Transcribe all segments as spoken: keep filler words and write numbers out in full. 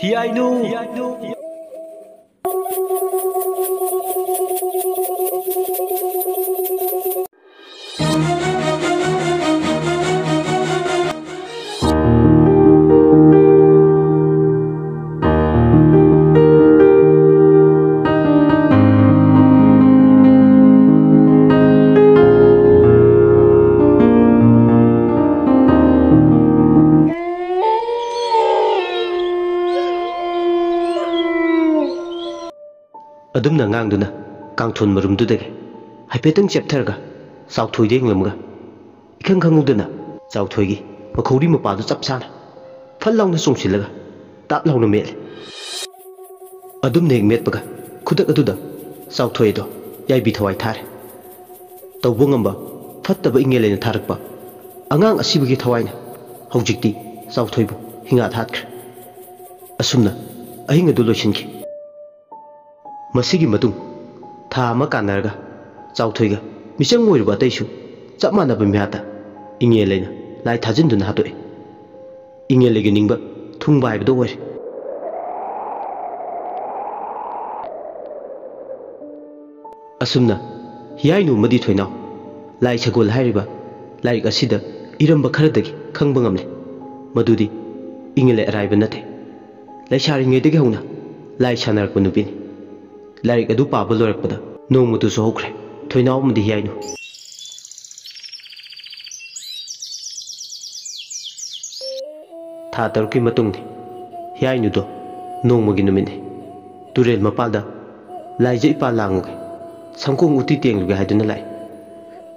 ꯍꯤꯌꯥꯏꯅꯨ! ꯑꯗꯨꯝꯅ ꯉꯥꯡꯗꯨꯅ ꯀꯥꯡꯊꯣꯟ ꯃꯔꯨꯝꯗꯨꯗꯒꯤ ꯍꯥꯏꯐꯦꯠꯇꯪ ꯆꯦꯞꯊꯔꯒ ꯆꯥꯎꯊꯣꯏꯗ ꯌꯦꯡꯂꯝꯃꯒ, ꯏꯈꯪ ꯈꯪꯍꯧꯗꯅ ꯆꯥꯎꯊꯣꯏꯒꯤ ꯃꯈꯧꯔꯤ ꯃꯄꯥꯗꯨ ꯆꯞ ꯆꯥꯅ ꯐꯠ ꯂꯥꯎꯅ ꯆꯣꯡꯁꯤꯜꯂꯒ ꯇꯥꯞ ꯂꯥꯎꯅ ꯃꯦꯠꯂꯦ꯫ ꯑꯗꯨꯝꯅ ꯍꯦꯛ ꯃꯦꯠꯄꯒ ꯈꯨꯗꯛ ꯑꯗꯨꯗ ꯆꯥꯎꯊꯣꯏ ꯑꯗꯣ ꯌꯥꯏꯕꯤ ꯊꯋꯥꯏ ꯊꯥꯔꯦ꯫ ꯇꯧꯕ ꯉꯝꯕ ꯐꯠꯇꯕ ꯏꯪꯉꯦꯜ ꯂꯩꯅ ꯊꯥꯔꯛꯄ ꯑꯉꯥꯡ ꯑꯁꯤꯕꯒꯤ ꯊꯋꯥꯏꯅ ꯍꯧꯖꯤꯛꯇꯤ ꯆꯥꯎꯊꯣꯏꯕꯨ ꯍꯤꯡꯍꯥꯠ ꯍꯥꯠꯈ꯭ꯔꯦ꯫ ꯑꯁꯨꯝꯅ ꯑꯍꯤꯡ ꯑꯗꯨ ꯂꯣꯏꯁꯤꯟꯈꯤ꯫ ꯃꯁꯤꯒꯤ ꯃꯇꯨꯡ ꯊꯥ ꯑꯃ ꯀꯥꯟꯅꯔꯒ ꯆꯥꯎꯊꯣꯏꯒ ꯃꯤꯆꯪ ꯑꯣꯏꯔꯨꯕ ꯑꯇꯩꯁꯨ ꯆꯞ ꯃꯥꯟꯅꯕ ꯃꯤꯍꯥꯠꯇ ꯏꯉꯦꯜ ꯂꯩꯅ ꯂꯥꯏ ꯊꯥꯖꯤꯟꯗꯨꯅ ꯍꯥꯠꯇꯣꯛꯏ꯫ ꯏꯉꯦꯜ ꯂꯩꯒꯤ ꯅꯤꯡꯕ ꯊꯨꯡꯕ ꯍꯥꯏꯕꯗꯨ ꯑꯣꯏꯔꯦ꯫ ꯑꯁꯨꯝꯅ ꯍꯤꯌꯥꯏꯅꯨ ꯑꯃꯗꯤ ꯊꯣꯏꯅꯥꯎ ꯂꯥꯏ ꯁꯒꯣꯜ ꯍꯥꯏꯔꯤꯕ ꯂꯥꯏꯔꯤꯛ ꯑꯁꯤꯗ ꯏꯔꯝꯕ ꯈꯔꯗꯒꯤ ꯈꯪꯕ ꯉꯝꯂꯦ꯫ ꯃꯗꯨꯗꯤ ꯏꯉꯦꯜ ꯂꯩ ꯑꯔꯥꯏꯕ ꯅꯠꯇꯦ꯫ ꯂꯩꯁꯥꯔꯤꯉꯩꯗꯒꯤ ꯍꯧꯅ ꯂꯥꯏ ꯁꯥꯟꯅꯔꯛꯄ ꯅꯨꯄꯤꯅꯤ꯫ ꯂꯥꯏꯔꯤꯛ ꯑꯗꯨ ꯄꯥꯕ ꯂꯣꯏꯔꯛꯄꯗ ꯅꯣꯡꯃꯇꯁꯨ ꯍꯧꯈ꯭ꯔꯦ ꯊꯣꯏꯅꯥꯎ ꯑꯃꯗꯤ ꯍꯤꯌꯥꯏꯅꯨ꯫ ꯊꯥ ꯇꯔꯨꯛꯀꯤ ꯃꯇꯨꯡꯗꯤ ꯍꯤꯌꯥꯏꯅꯨꯗꯣ ꯅꯣꯡꯃꯒꯤ ꯅꯨꯃꯤꯠꯅꯤ꯫ ꯇꯨꯔꯦꯜ ꯃꯄꯥꯜꯗ ꯂꯥꯏꯖ ꯏꯄꯥ ꯂꯥꯡꯉꯨꯒꯦ, ꯁꯪꯈꯣꯡ ꯎꯇꯤ ꯇꯦꯡꯂꯨꯒꯦ ꯍꯥꯏꯗꯨꯅ ꯂꯥꯛꯏ꯫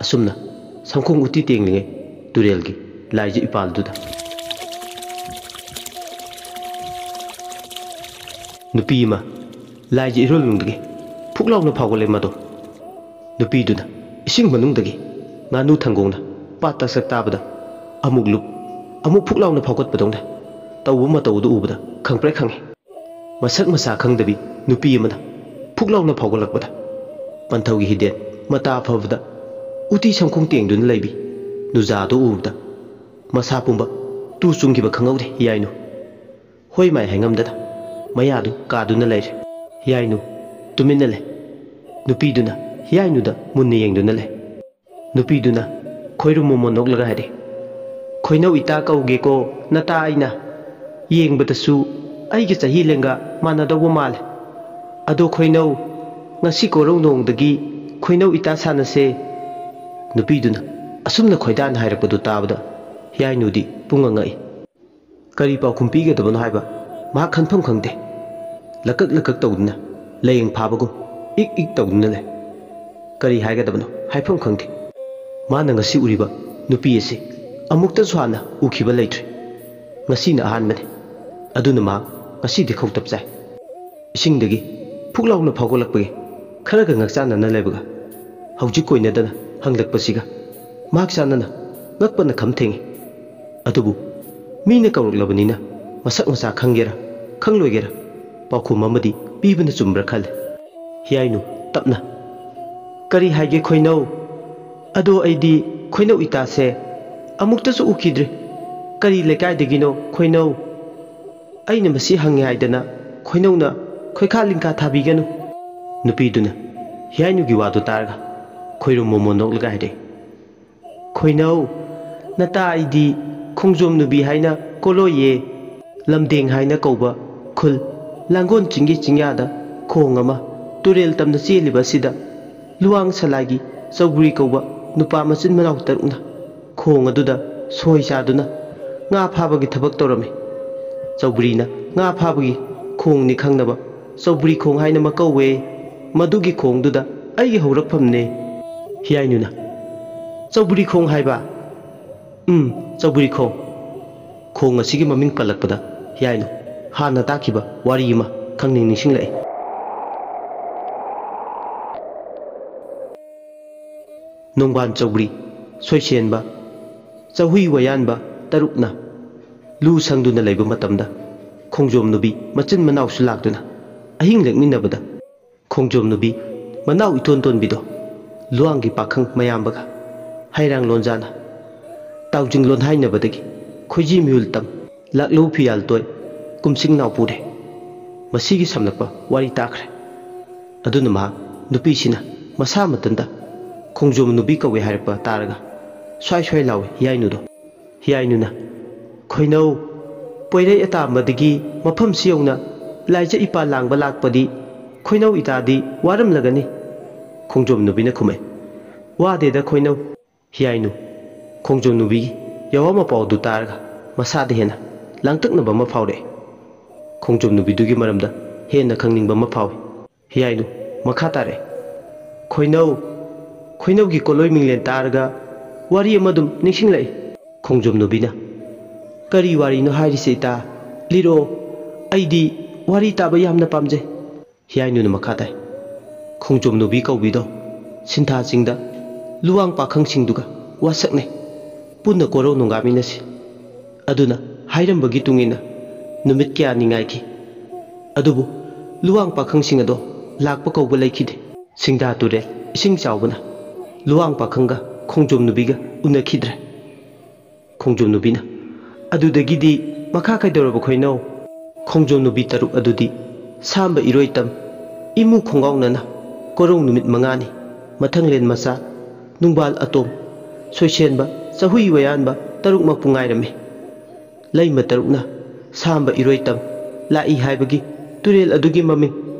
ꯑꯁꯨꯝꯅ ꯁꯪꯈꯣꯡ ꯎꯇꯤ ꯇꯦꯡꯂꯤꯉꯩ ꯇꯨꯔꯦꯜꯒꯤ ꯂꯥꯏꯖ ꯏꯄꯥꯜꯗꯨꯗ ꯅꯨꯄꯤ ꯑꯃ ꯂꯥꯏꯖ ꯏꯔꯣꯜꯅꯨꯡꯗꯒꯤ ꯐꯨꯛ ꯂꯥꯎꯅ ꯐꯥꯎꯒꯠꯂꯦ꯫ ꯃꯗꯣ ꯅꯨꯄꯤꯗꯨꯅ ꯏꯁꯤꯡ ꯃꯅꯨꯡꯗꯒꯤ ꯉꯥꯅꯨ ꯊꯪꯒꯣꯡꯅ ꯄꯥꯠ ꯇꯛꯁꯛ ꯇꯥꯕꯗ ꯑꯃꯨꯛ ꯂꯨꯞ, ꯑꯃꯨꯛ ꯐꯨꯛ ꯂꯥꯎꯅ ꯐꯥꯎꯒꯠꯄꯗꯧꯅ ꯇꯧꯕ ꯃꯇꯧ ꯑꯗꯨ ꯎꯕꯗ ꯈꯪꯄ꯭ꯔꯦꯛ ꯈꯪꯉꯤ꯫ ꯃꯁꯛ ꯃꯁꯥ ꯈꯪꯗꯕꯤ ꯅꯨꯄꯤ ꯑꯃꯅ ꯐꯨꯛ ꯂꯥꯎꯅ ꯐꯥꯎꯒꯠꯂꯛꯄꯗ ꯄꯟꯊꯧꯒꯤ ꯍꯤꯗꯦꯟ ꯃꯇꯥ ꯐꯕꯗ ꯎꯇꯤ ꯁꯪꯈꯣꯡ ꯇꯦꯡꯗꯨꯅ ꯂꯩꯕꯤ ꯅꯨꯖꯥꯗꯨ ꯎꯕꯗ ꯃꯁꯥ ꯄꯨꯝꯕ ꯇꯨ ꯆꯨꯡꯈꯤꯕ ꯈꯪꯍꯧꯗꯦ ꯍꯤꯌꯥꯏꯅꯨ꯫ ꯍꯣꯏ ꯃꯥꯏ ꯍꯥꯏꯉꯝꯗꯅ ꯃꯌꯥꯗꯨ ꯀꯥꯗꯨꯅ ꯂꯩꯔꯦ꯫ ꯍꯤꯌꯥꯏꯅꯨ ꯇꯨꯃꯤꯟꯅ ꯂꯩ꯫ ꯅꯨꯄꯤꯗꯨꯅ ꯍꯤꯌꯥꯏꯅꯨꯗ ꯃꯨꯟꯅ ꯌꯦꯡꯗꯨꯅ ꯂꯩ꯫ ꯅꯨꯄꯤꯗꯨꯅ ꯈꯣꯏꯔꯨꯝ ꯃꯣꯃꯣꯟ ꯅꯣꯛꯂꯒ ꯍꯥꯏꯔꯛꯏ, "ꯈꯣꯏꯅꯧ ꯏꯇꯥ ꯀꯧꯒꯦꯀꯣ ꯅꯇꯥ ꯑꯩꯅ꯫ ꯌꯦꯡꯕꯗꯁꯨ ꯑꯩꯒꯤ ꯆꯍꯤ ꯂꯦꯡꯒꯥ ꯃꯥꯟꯅꯗꯧꯕ ꯃꯥꯜꯂꯦ꯫ ꯑꯗꯣ ꯈꯣꯏꯅꯧ, ꯉꯁꯤ ꯀꯣꯔꯧ ꯅꯣꯡꯗꯒꯤ ꯈꯣꯏꯅꯧ ꯏꯇꯥ ꯁꯥꯟꯅꯁꯦ"꯫ ꯅꯨꯄꯤꯗꯨꯅ ꯑꯁꯨꯝꯅ ꯈꯣꯏꯗꯥꯅ ꯍꯥꯏꯔꯛꯄꯗꯨ ꯇꯥꯕꯗ ꯍꯤꯌꯥꯏꯅꯨꯗꯤ ꯄꯨꯡꯉ ꯉꯛꯏ꯫ ꯀꯔꯤ ꯄꯥꯎꯈꯨꯝ ꯄꯤꯒꯗꯕꯅꯣ ꯍꯥꯏꯕ ꯃꯍꯥꯛ ꯈꯟꯐꯝ ꯈꯪꯗꯦ꯫ ꯂꯀꯛ ꯂꯀꯛ ꯇꯧꯗꯨꯅ ꯂꯥꯏꯌꯦꯡ ꯐꯥꯕꯒꯨꯝ ꯏꯛ ꯏꯛ ꯇꯧꯗꯨꯅ ꯂꯩ꯫ ꯀꯔꯤ ꯍꯥꯏꯒꯗꯕꯅꯣ ꯍꯥꯏꯐꯝ ꯈꯪꯗꯦ꯫ ꯃꯥꯅ ꯉꯁꯤ ꯎꯔꯤꯕ ꯅꯨꯄꯤ ꯑꯁꯤ ꯑꯃꯨꯛꯇꯁꯨ ꯍꯥꯟꯅ ꯎꯈꯤꯕ ꯂꯩꯇ꯭ꯔꯤ꯫ ꯉꯁꯤꯅ ꯑꯍꯥꯟꯕꯅꯤ꯫ ꯑꯗꯨꯅ ꯃꯍꯥꯛ ꯉꯁꯤꯗꯤ ꯈꯧꯇꯞ ꯆꯥꯏ꯫ ꯏꯁꯤꯡꯗꯒꯤ ꯐꯨꯛ ꯂꯥꯎꯅ ꯐꯥꯎꯒꯠꯂꯛꯄꯒꯤ ꯈꯔꯒ ꯉꯛꯆꯥꯟꯅꯅ ꯂꯩꯕꯒ ꯍꯧꯖꯤꯛ ꯀꯣꯏꯅꯗꯅ ꯍꯪꯂꯛꯄꯁꯤꯒ ꯃꯍꯥꯛ ꯆꯥꯟꯅꯅ ꯉꯛꯄꯅ ꯈꯝ ꯊꯦꯡꯉꯤ꯫ ꯑꯗꯨꯕꯨ ꯃꯤꯅ ꯀꯧꯔꯛꯂꯕꯅꯤꯅ ꯃꯁꯛ ꯃꯁꯥ ꯈꯪꯒꯦꯔꯥ ꯈꯪꯂꯣꯏꯒꯦꯔꯥ ꯄꯥꯎꯈꯨꯝ ꯑꯃꯗꯤ ꯄꯤꯕꯅ ꯆꯨꯝꯕ꯭ꯔꯥ ꯈꯜꯂꯤ꯫ ꯍꯤꯌꯥꯏꯅꯨ ꯇꯞꯅ, "ꯀꯔꯤ ꯍꯥꯏꯒꯦ ꯈꯣꯏꯅꯧ? ꯑꯗꯣ ꯑꯩꯗꯤ ꯈꯣꯏꯅꯧ ꯏꯇꯥꯁꯦ ꯑꯃꯨꯛꯇꯁꯨ ꯎꯈꯤꯗ꯭ꯔꯤ꯫ ꯀꯔꯤ ꯂꯩꯀꯥꯏꯗꯒꯤꯅꯣ ꯈꯣꯏꯅꯧ? ꯑꯩꯅ ꯃꯁꯤ ꯍꯪꯉꯦ ꯍꯥꯏꯗꯅ ꯈꯣꯏꯅꯧꯅ ꯈꯣꯏꯈꯥ ꯂꯤꯡꯈꯥ ꯊꯥꯕꯤꯒꯅꯨ"꯫ ꯅꯨꯄꯤꯗꯨꯅ ꯍꯤꯌꯥꯏꯅꯨꯒꯤ ꯋꯥꯗꯨ ꯇꯥꯔꯒ ꯈꯣꯏꯔꯨꯝ ꯃꯣꯃꯣꯟ ꯅꯣꯛꯂꯒ ꯍꯥꯏꯔꯛꯏ, "ꯈꯣꯏꯅꯧ, ꯅꯇꯥ ꯑꯩꯗꯤ ꯈꯣꯡꯖꯣꯝ ꯅꯨꯕꯤ ꯍꯥꯏꯅ ꯀꯣꯂꯣꯏꯌꯦ꯫ ꯂꯝꯗꯦꯡ ꯍꯥꯏꯅ ꯀꯧꯕ ꯈꯨꯜ ꯂꯥꯡꯒꯣꯜ ꯆꯤꯡꯒꯤ ꯆꯤꯡꯌꯥꯗ ꯈꯣꯡ ꯑꯃ ꯇꯨꯔꯦꯜ ꯇꯝꯅ ꯆꯦꯜꯂꯤꯕ ꯑꯁꯤꯗ ꯂꯨꯋꯥꯡ ꯁꯂꯥꯏꯒꯤ ꯆꯧꯒ꯭ꯔꯤ ꯀꯧꯕ ꯅꯨꯄꯥ ꯃꯆꯤꯟ ꯃꯅꯥꯎ ꯇꯔꯨꯛꯅ ꯈꯣꯡ ꯑꯗꯨꯗ ꯁꯣꯏ ꯆꯥꯗꯨꯅ ꯉꯥ ꯐꯥꯕꯒꯤ ꯊꯕꯛ ꯇꯧꯔꯝꯃꯤ꯫ ꯆꯧꯒ꯭ꯔꯤꯅ ꯉꯥ ꯐꯥꯕꯒꯤ ꯈꯣꯡꯅꯤ ꯈꯪꯅꯕ ꯆꯧꯒ꯭ꯔꯤ ꯈꯣꯡ ꯍꯥꯏꯅ ꯑꯃ ꯀꯧꯋꯦ꯫ ꯃꯗꯨꯒꯤ ꯈꯣꯡꯗꯨꯗ ꯑꯩꯒꯤ ꯍꯧꯔꯛꯐꯝꯅꯦ"꯫ ꯍꯤꯌꯥꯏꯅꯨꯅ, "ꯆꯧꯒ꯭ꯔꯤ ꯈꯣꯡ ꯍꯥꯏꯕ?" "ꯎꯝ, ꯆꯧꯒ꯭ꯔꯤ ꯈꯣꯡ"꯫ ꯈꯣꯡ ꯑꯁꯤꯒꯤ ꯃꯃꯤꯡ ꯄꯜꯂꯛꯄꯗ ꯍꯤꯌꯥꯏꯅꯨ ꯍꯥꯟꯅ ꯇꯥꯈꯤꯕ ꯋꯥꯔꯤ ꯑꯃ ꯈꯪꯅꯤꯡ ꯅꯤꯡꯁꯤꯡꯂꯛꯏ꯫ ꯅꯣꯡꯕꯥꯟ ꯆꯧꯒ꯭ꯔꯤ, ꯁꯣꯏꯁꯦꯟꯕ, ꯆꯍꯨꯏ ꯋꯥꯌꯥꯟꯕ ꯇꯔꯨꯛꯅ ꯂꯨ ꯁꯪꯗꯨꯅ ꯂꯩꯕ ꯃꯇꯝꯗ ꯈꯣꯡꯖꯣꯝ ꯅꯨꯕꯤ ꯃꯆꯤꯟ ꯃꯅꯥꯎꯁꯨ ꯂꯥꯛꯇꯨꯅ ꯑꯍꯤꯡ ꯂꯦꯛꯃꯤꯟꯅꯕꯗ ꯈꯣꯡꯖꯣꯝ ꯅꯨꯕꯤ ꯃꯅꯥꯎ ꯏꯇꯣꯟ ꯇꯣꯟꯕꯤꯗꯣ ꯂꯨꯋꯥꯡꯒꯤ ꯄꯥꯈꯪ ꯃꯌꯥꯝꯕꯒ ꯍꯩꯔꯥꯡ ꯂꯣꯟꯖꯥꯅ ꯇꯥꯎꯖꯤꯡ ꯂꯣꯟꯍꯥꯏꯅꯕꯗꯒꯤ ꯈꯣꯏꯖꯤ ꯃꯤꯍꯨꯜ ꯇꯝ, ꯂꯥꯛꯂꯧ ꯐꯤꯌꯥꯜ ꯇꯣꯏ, ꯀꯨꯝꯁꯤꯡ ꯅꯥꯎ ꯄꯨꯔꯦ꯫ ꯃꯁꯤꯒꯤ ꯁꯝꯂꯞꯄ ꯋꯥꯔꯤ ꯇꯥꯈ꯭ꯔꯦ꯫ ꯑꯗꯨꯅ ꯃꯍꯥꯛ ꯅꯨꯄꯤꯁꯤꯅ ꯃꯁꯥ ꯃꯊꯟꯇ ꯈꯣꯡꯖꯣꯝ ꯅꯨꯄꯤ ꯀꯧꯏ ꯍꯥꯏꯔꯛꯄ ꯇꯥꯔꯒ ꯁ꯭ꯋꯥꯏ ꯁ꯭ꯋꯥꯏ ꯂꯥꯎꯏ ꯍꯤꯌꯥꯏꯅꯨꯗꯣ꯫ ꯍꯤꯌꯥꯏꯅꯨꯅ, "ꯈꯣꯏꯅꯧ, ꯄꯣꯏꯔꯩ ꯑꯇꯥꯝꯕꯗꯒꯤ ꯃꯐꯝꯁꯤ ꯌꯧꯅ ꯂꯥꯏꯖ ꯏꯄꯥ ꯂꯥꯡꯕ ꯂꯥꯛꯄꯗꯤ ꯈꯣꯏꯅꯧ ꯏꯇꯥꯗꯤ ꯋꯥꯔꯝꯂꯒꯅꯤ?" ꯈꯣꯡꯖꯣꯝ ꯅꯨꯄꯤꯅ ꯈꯨꯝꯃꯛꯏ, "ꯋꯥꯗꯦꯗ ꯈꯣꯏꯅꯧ꯫" ꯍꯤꯌꯥꯏꯅꯨ, ꯈꯣꯡꯖꯣꯝ ꯅꯨꯄꯤꯒꯤ ꯌꯥꯋꯥ ꯃꯄꯥꯎꯗꯨ ꯇꯥꯔꯒ ꯃꯁꯥꯗ ꯍꯦꯟꯅ ꯂꯥꯡꯇꯛꯅꯕ ꯑꯃ ꯐꯥꯎꯔꯛꯑꯦ꯫ ꯈꯣꯡꯖꯣꯝ ꯅꯨꯄꯤꯗꯨꯒꯤ ꯃꯔꯝꯗ ꯍꯦꯟꯅ ꯈꯪꯅꯤꯡꯕ ꯑꯃ ꯐꯥꯎꯏ꯫ ꯍꯤꯌꯥꯏꯅꯨ ꯃꯈꯥ ꯇꯥꯔꯛꯑꯦ, "ꯈꯣꯏꯅꯧ, ꯈꯣꯏꯅꯧꯒꯤ ꯀꯣꯂꯣꯏ ꯃꯤꯡꯂꯦꯟ ꯇꯥꯔꯒ ꯋꯥꯔꯤ ꯑꯃ ꯑꯗꯨꯝ ꯅꯤꯡꯁꯤꯡꯂꯛꯏ꯫" ꯈꯣꯡꯖꯣꯝ ꯅꯨꯄꯤꯅ, "ꯀꯔꯤ ꯋꯥꯔꯤꯅꯣ ꯍꯥꯏꯔꯤꯁꯦ ꯏꯇꯥ? ꯂꯤꯔꯛꯑꯣ, ꯑꯩꯗꯤ ꯋꯥꯔꯤ ꯇꯥꯕ ꯌꯥꯝꯅ ꯄꯥꯝꯖꯩ꯫" ꯍꯤꯌꯥꯏꯅꯨꯅ ꯃꯈꯥ ꯇꯥꯏ, "ꯈꯣꯡꯖꯣꯝ ꯅꯨꯄꯤ ꯀꯧꯕꯤꯗꯣ ꯁꯤꯟꯊꯥ ꯆꯤꯡꯗ ꯂꯨꯋꯥꯡ ꯄꯥꯈꯪꯁꯤꯡꯗꯨꯒ ꯋꯥꯁꯛꯅꯩ, ꯄꯨꯟꯅ ꯀꯣꯔꯧ ꯅꯣꯡꯒꯥꯃꯤꯟꯅꯁꯤ꯫ ꯑꯗꯨꯅ ꯍꯥꯏꯔꯝꯕꯒꯤ ꯇꯨꯡꯏꯟꯅ ꯅꯨꯃꯤꯠ ꯀꯌꯥꯅꯤ ꯉꯥꯏꯈꯤ꯫ ꯑꯗꯨꯕꯨ ꯂꯨꯋꯥꯡ ꯄꯥꯈꯪꯁꯤꯡ ꯑꯗꯣ ꯂꯥꯛꯄ ꯀꯧꯕ ꯂꯩꯈꯤꯗꯦ꯫ ꯁꯤꯡꯗꯥ ꯇꯨꯔꯦꯜ ꯏꯁꯤꯡ ꯆꯥꯎꯕꯅ ꯂꯨꯋꯥꯡ ꯄꯥꯈꯪꯒ ꯈꯣꯡꯖꯣꯝ ꯅꯨꯄꯤꯒ ꯎꯅꯈꯤꯗ꯭ꯔꯦ꯫" ꯈꯣꯡꯖꯣꯝ ꯅꯨꯄꯤꯅ, "ꯑꯗꯨꯗꯒꯤꯗꯤ ꯃꯈꯥ ꯀꯩꯗꯧꯔꯕ ꯈꯣꯏꯅꯧ?" ꯈꯣꯡꯖꯣꯝ ꯅꯨꯄꯤ ꯇꯔꯨꯛ ꯑꯗꯨꯗꯤ ꯁꯥꯝꯕ ꯏꯔꯣꯏꯇꯝ, ꯏꯃꯨ ꯈꯣꯡꯒꯥꯎꯅꯅ, ꯀꯣꯔꯧ ꯅꯨꯃꯤꯠ ꯃꯉꯥꯅꯤ, ꯃꯊꯪꯂꯦꯟ ꯃꯆꯥ, ꯅꯨꯡꯕꯥꯜ ꯑꯇꯣꯝ, ꯁꯣꯏꯁꯦꯟꯕ, ꯆꯍꯨꯏ ꯋꯥꯌꯥꯟꯕ ꯇꯔꯨꯛꯃꯛꯄꯨ ꯉꯥꯏꯔꯝꯃꯤ꯫ ꯂꯩꯃ ꯇꯔꯨꯛꯅ ꯁꯥꯝꯕ ꯏꯔꯣꯏꯇꯝ ꯂꯥꯛꯏ ꯍꯥꯏꯕꯒꯤ ꯇꯨꯔꯦꯜ ꯑꯗꯨꯒꯤ ꯃꯃꯤꯡ